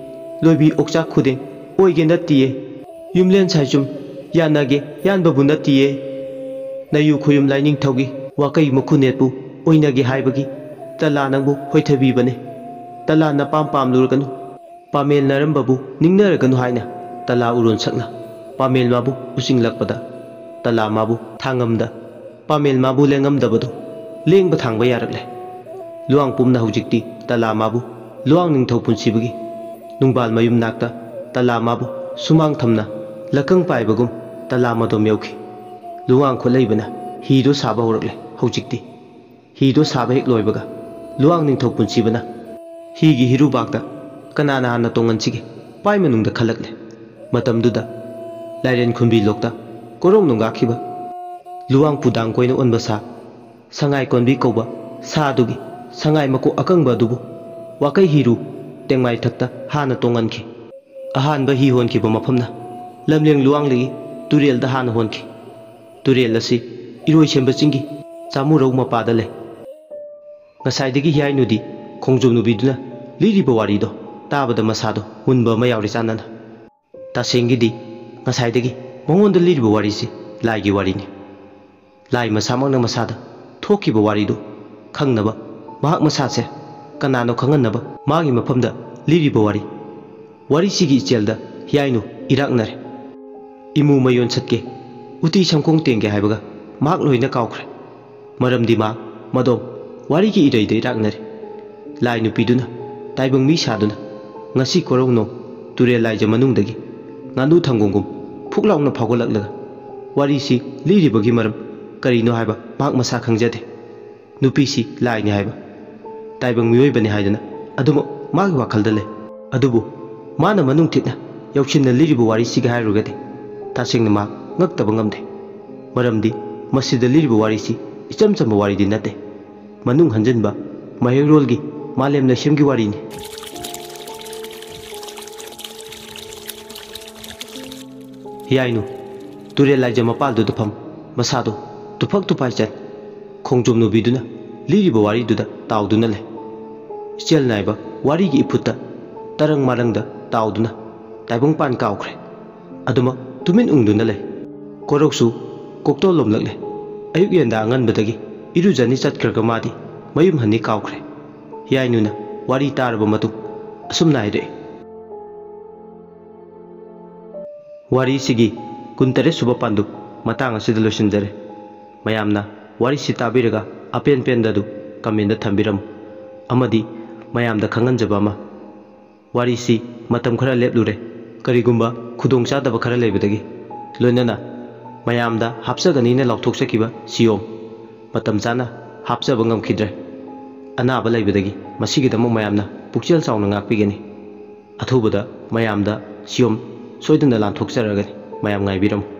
ꯂꯣꯏꯕꯤ ꯑꯣꯛꯆꯥꯛ ꯈꯨꯗꯦꯡ ꯑꯣꯏꯒꯦ ꯅꯠꯇꯤꯌꯦ꯫ ꯌꯨꯝꯂꯦꯟ ꯁꯥꯏꯆꯨꯝ ꯌꯥꯅꯒꯦ ꯌꯥꯟꯕꯕꯨ ꯅꯠꯇꯤꯌꯦ꯫ ꯅꯌꯨ ꯈꯨꯌꯨꯝ ꯂꯥꯏꯅꯤꯡꯊꯧꯒꯤ ꯋꯥꯀꯩ ꯃꯈꯨꯅꯦꯠꯄꯨ ꯑꯣꯏꯅꯒꯦ ꯍꯥꯏꯕꯒꯤ ꯇꯂꯥ ꯅꯪꯕꯨ ꯍꯣꯏꯊꯕꯤꯕꯅꯦ꯫ ꯇꯂꯥ ꯅꯄꯥꯝ ꯄꯥꯝꯂꯨꯔꯒꯅꯨ꯫ ꯄꯥꯃꯦꯜ ꯅꯥꯔꯝꯕꯕꯨ ꯅꯤꯡꯅꯔꯒꯅꯨ ꯍꯥꯏꯅ ꯇꯂꯥ ꯎꯔꯣꯟ ꯁꯛꯅ ꯄꯥꯃꯦꯜ ꯃꯥꯕꯨ ꯎꯆꯤꯡꯂꯛꯄꯗ ꯇꯂꯥ ꯃꯥꯕꯨ ꯊꯥꯡꯉꯝꯗ ꯄꯥꯃꯦꯜ ꯃꯥꯕꯨ ꯂꯦꯡꯉꯝꯗꯕꯗꯨ ꯂꯦꯡꯕ ꯊꯥꯡꯕ ꯌꯥꯔꯛꯂꯦ꯫ ꯂꯨꯋꯥꯡ ꯄꯨꯝꯅ ꯍꯧꯖꯤꯛꯇꯤ ꯇꯂꯥ ꯃꯥꯕꯨ ꯂꯨꯋꯥꯡ ꯅꯤꯡꯊꯧ ꯄꯨꯟꯁꯤꯕꯒꯤ ꯅꯨꯡꯕꯥꯜ ꯃꯌꯨꯝ ꯅꯥꯛꯇ ꯇꯂꯥ ꯃꯥꯕꯨ ꯁꯨꯃꯥꯡ ꯊꯝꯅ ꯂꯀꯪ ꯄꯥꯏꯕꯒꯨꯝ ꯇꯂꯥ ꯃꯗꯣꯝ ꯌꯧꯈꯤ꯫ ꯂꯨꯋꯥꯡ ꯈꯨꯠꯂꯩꯕꯅ ꯍꯤꯗꯨ ꯁꯥꯕ ꯍꯧꯔꯛꯂꯦ ꯍꯧꯖꯤꯛꯇꯤ꯫ ꯍꯤꯗꯨ ꯁꯥꯕ ꯍꯦꯛ ꯂꯣꯏꯕꯒ ꯂꯨꯋꯥꯡ ꯅꯤꯡꯊꯧ ꯄꯨꯟꯁꯤꯕꯅ ꯍꯤꯒꯤ ꯍꯤꯔꯨꯕꯥꯛꯇ ꯀꯅꯥꯅ ꯍꯥꯟꯅ ꯇꯣꯡꯍꯟꯁꯤꯒꯦ ꯄꯥꯏ ꯃꯅꯨꯡꯗ ꯈꯜꯂꯛꯂꯦ꯫ ꯃꯇꯝꯗꯨꯗ ꯂꯥꯏꯔꯦꯟ ꯈꯨꯟꯕꯤ ꯂꯣꯛꯇ ꯀꯣꯔꯣꯡ ꯅꯣꯡꯒꯥꯈꯤꯕ ꯂꯨꯋꯥꯡ ꯄꯨꯗꯥꯡ ꯀꯣꯏꯅ ꯑꯣꯟꯕ ꯁꯥ ꯁꯉꯥꯏ ꯀꯣꯟꯕꯤ ꯀꯧꯕ ꯁꯥ ꯑꯗꯨꯒꯤ ꯁꯉꯥꯏ ꯃꯀꯣꯛ ꯑꯀꯪꯕ ꯑꯗꯨꯕꯨ ꯋꯥꯀꯩ ꯍꯤꯔꯨ ꯇꯦꯡꯃꯥꯏ ꯊꯛꯇ ꯍꯥꯟꯅ ꯇꯣꯡꯍꯟꯈꯤ꯫ ꯑꯍꯥꯟꯕ ꯍꯤ ꯍꯣꯟꯈꯤꯕ ꯃꯐꯝꯅ ꯂꯝꯂꯦꯡ ꯂꯨꯋꯥꯡꯂꯤꯒꯤ ꯇꯨꯔꯦꯜꯗ ꯍꯥꯟꯅ ꯍꯣꯟꯈꯤ꯫ ꯇꯨꯔꯦꯜ ꯑꯁꯤ ꯏꯔꯣꯏꯁꯦꯝꯕ ꯆꯤꯡꯒꯤ ꯆꯥꯃꯨꯔꯧ ꯃꯄꯥꯗ ꯂꯩ꯫ ꯉꯁꯥꯏꯗꯒꯤ ꯍꯤꯌꯥꯏꯅꯨꯗꯤ ꯈꯣꯡꯖꯣꯝ ꯅꯨꯕꯤꯗꯨꯅ ꯂꯤꯔꯤꯕ ꯋꯥꯔꯤꯗꯣ ꯇꯥꯕꯗ ꯃꯁꯥꯗꯣ ꯃꯨꯟꯕ ꯑꯃ ꯌꯥꯎꯔꯤ ꯆꯥꯟꯅꯅ꯫ ꯇꯁꯦꯡꯒꯤꯗꯤ ꯉꯁꯥꯏꯗꯒꯤ ꯃꯉꯣꯟꯗ ꯂꯤꯔꯤꯕ ꯋꯥꯔꯤꯁꯤ ꯂꯥꯏꯒꯤ ꯋꯥꯔꯤꯅꯤ꯫ ꯂꯥꯏ ꯃꯁꯥꯃꯛꯅ ꯃꯁꯥꯗ ꯊꯣꯛꯈꯤꯕ ꯋꯥꯔꯤꯗꯨ ꯈꯪꯅꯕ ꯃꯍꯥꯛ ꯃꯁꯥꯁꯦ ꯀꯅꯥꯅꯣ ꯈꯪꯍꯟꯅꯕ ꯃꯥꯒꯤ ꯃꯐꯝꯗ ꯂꯤꯔꯤꯕ ꯋꯥꯔꯤ꯫ ꯋꯥꯔꯤꯁꯤꯒꯤ ꯏꯆꯦꯜꯗ ꯍꯤꯌꯥꯏꯅꯨ ꯏꯔꯥꯛꯅꯔꯦ꯫ ꯏꯃꯨ ꯃꯌꯣꯟ ꯁꯠꯀꯦ, ꯎꯇꯤ ꯁꯝꯈꯣꯡ ꯇꯦꯡꯒꯦ ꯍꯥꯏꯕꯒ ꯃꯍꯥꯛ ꯂꯣꯏꯅ ꯀꯥꯎꯈ꯭ꯔꯦ꯫ ꯃꯔꯝꯗꯤ ꯃꯥ ꯃꯗꯣꯝ ꯋꯥꯔꯤꯒꯤ ꯏꯔꯩꯗ ꯏꯔꯥꯛꯅꯔꯦ꯫ ꯂꯥꯏ ꯅꯨꯄꯤꯗꯨꯅ ꯇꯥꯏꯕꯪ ꯃꯤ ꯁꯥꯗꯨꯅ ꯉꯁꯤ ꯀꯣꯔꯧꯅꯣ ꯇꯨꯔꯦꯜ ꯂꯥꯏꯖ ꯃꯅꯨꯡꯗꯒꯤ ꯉꯥꯅꯨ ꯊꯪꯒꯣꯡꯒꯨꯝ ꯐꯨꯛ ꯂꯥꯎꯅ ꯐꯥꯎꯒꯠꯂꯛꯂꯒ ꯋꯥꯔꯤꯁꯤ ꯂꯤꯔꯤꯕꯒꯤ ꯃꯔꯝ ꯀꯔꯤꯅꯣ ꯍꯥꯏꯕ ꯃꯍꯥꯛ ꯃꯁꯥ ꯈꯪꯖꯗꯦ꯫ ꯅꯨꯄꯤꯁꯤ ꯂꯥꯏꯅꯤ ꯍꯥꯏꯕ, ꯇꯥꯏꯕꯪ ꯃꯤꯑꯣꯏꯕꯅꯤ ꯍꯥꯏꯗꯅ ꯑꯗꯨꯃꯛ ꯃꯥꯒꯤ ꯋꯥꯈꯜꯗ ꯂꯩ꯫ ꯑꯗꯨꯕꯨ ꯃꯥꯅ ꯃꯅꯨꯡ ꯊꯤꯠꯅ ꯌꯧꯁꯤꯟꯅ ꯂꯤꯔꯤꯕ ꯋꯥꯔꯤꯁꯤꯒ ꯍꯥꯏꯔꯨꯔꯒꯗꯤ ꯇꯁꯦꯡꯅ ꯃꯥ ꯉꯛꯇꯕ ꯉꯝꯗꯦ꯫ ꯃꯔꯝꯗꯤ ꯃꯁꯤꯗ ꯂꯤꯔꯤꯕ ꯋꯥꯔꯤꯁꯤ ꯏꯆꯝ ꯆꯝꯕ ꯋꯥꯔꯤꯗꯤ ꯅꯠꯇꯦ꯫ ꯃꯅꯨꯡ ꯍꯟꯖꯤꯟꯕ ꯃꯍꯩꯔꯣꯜꯒꯤ ꯃꯥꯂꯦꯝ ꯂꯩꯁꯦꯝꯒꯤ ꯋꯥꯔꯤꯅꯤ꯫ ꯍꯤꯌꯥꯏꯅꯨ ꯇꯨꯔꯦꯜ ꯂꯥꯏꯖ ꯃꯄꯥꯜꯗꯨꯗ ꯐꯝ ꯃꯁꯥꯗꯨ ꯇꯨꯐꯛ ꯇꯨꯐꯥꯏ ꯆꯟ ꯈꯣꯡꯖꯣꯝ ꯅꯨꯕꯤꯗꯨꯅ ꯂꯤꯔꯤꯕ ꯋꯥꯔꯤꯗꯨꯗ ꯇꯥꯎꯗꯨꯅ ꯂꯩ꯫ ꯏꯆꯦꯜ ꯅꯥꯏꯕ ꯋꯥꯔꯤꯒꯤ ꯏꯐꯨꯠꯇ ꯇꯔꯪ ꯃꯔꯪꯗ ꯇꯥꯎꯗꯨꯅ ꯇꯥꯏꯕꯪꯄꯥꯟ ꯀꯥꯎꯈ꯭ꯔꯦ꯫ ꯑꯗꯨꯃꯛ ꯇꯨꯃꯤꯟ ꯎꯪꯗꯨꯅ ꯂꯩ꯫ ꯀꯣꯔꯧꯁꯨ ꯀꯣꯛꯇꯣꯜ ꯂꯣꯝꯂꯛꯂꯦ꯫ ꯑꯌꯨꯛ ꯌꯦꯟꯗ ꯑꯉꯟꯕꯗꯒꯤ ꯏꯔꯨꯖꯅꯤ ꯆꯠꯈ꯭ꯔꯒ ꯃꯥꯗꯤ ꯃꯌꯨꯝ ꯍꯟꯅꯤ ꯀꯥꯎꯈ꯭ꯔꯦ꯫ ꯍꯤꯌꯥꯏꯅꯨꯅ ꯋꯥꯔꯤ ꯇꯥꯔꯕ ꯃꯇꯨꯡ ꯑꯁꯨꯝꯅ ꯍꯥꯏꯔꯛꯏ꯫ ꯋꯥꯔꯤꯁꯤꯒꯤ ꯀꯨꯟꯇꯔꯦꯠ ꯁꯨꯕ ꯄꯥꯟꯗꯨꯞ ꯃꯇꯥꯡ ꯑꯁꯤꯗ ꯂꯣꯏꯁꯤꯟꯖꯔꯦ꯫ ꯃꯌꯥꯝꯅ ꯋꯥꯔꯤꯁꯤ ꯇꯥꯕꯤꯔꯒ ꯑꯄꯦꯟ ꯄꯦꯟꯗ ꯑꯗꯨ ꯀꯃꯦꯟꯗ ꯊꯝꯕꯤꯔꯝꯃꯨ꯫ ꯑꯃꯗꯤ ꯃꯌꯥꯝꯗ ꯈꯪꯍꯟꯖꯕ ꯑꯃ, ꯋꯥꯔꯤꯁꯤ ꯃꯇꯝ ꯈꯔ ꯂꯦꯞꯂꯨꯔꯦ, ꯀꯔꯤꯒꯨꯝꯕ ꯈꯨꯗꯣꯡꯆꯥꯗꯕ ꯈꯔ ꯂꯩꯕꯗꯒꯤ꯫ ꯂꯣꯏꯅꯅ ꯃꯌꯥꯝꯗ ꯍꯥꯞꯆꯒꯅꯤꯅ ꯂꯥꯎꯊꯣꯛꯆꯈꯤꯕ ꯁꯤꯌꯣꯝ ꯃꯇꯝ ꯆꯥꯅ ꯍꯥꯞꯆꯕ ꯉꯝꯈꯤꯗ꯭ꯔꯦ꯫ ꯑꯅꯥꯕ ꯂꯩꯕꯗꯒꯤ ꯃꯁꯤꯒꯤꯗꯃꯛ ꯃꯌꯥꯝꯅ ꯄꯨꯛꯆꯦꯜ ꯆꯥꯎꯅ ꯉꯥꯛꯄꯤꯒꯅꯤ꯫ ꯑꯊꯨꯕꯗ ꯃꯌꯥꯝꯗ ꯁꯤꯌꯣꯝ ꯁꯣꯏꯗꯅ ꯂꯥꯟꯊꯣꯛꯆꯔꯒꯅꯤ꯫ ꯃꯌꯥꯝ ꯉꯥꯏꯕꯤꯔꯝꯃꯨ꯫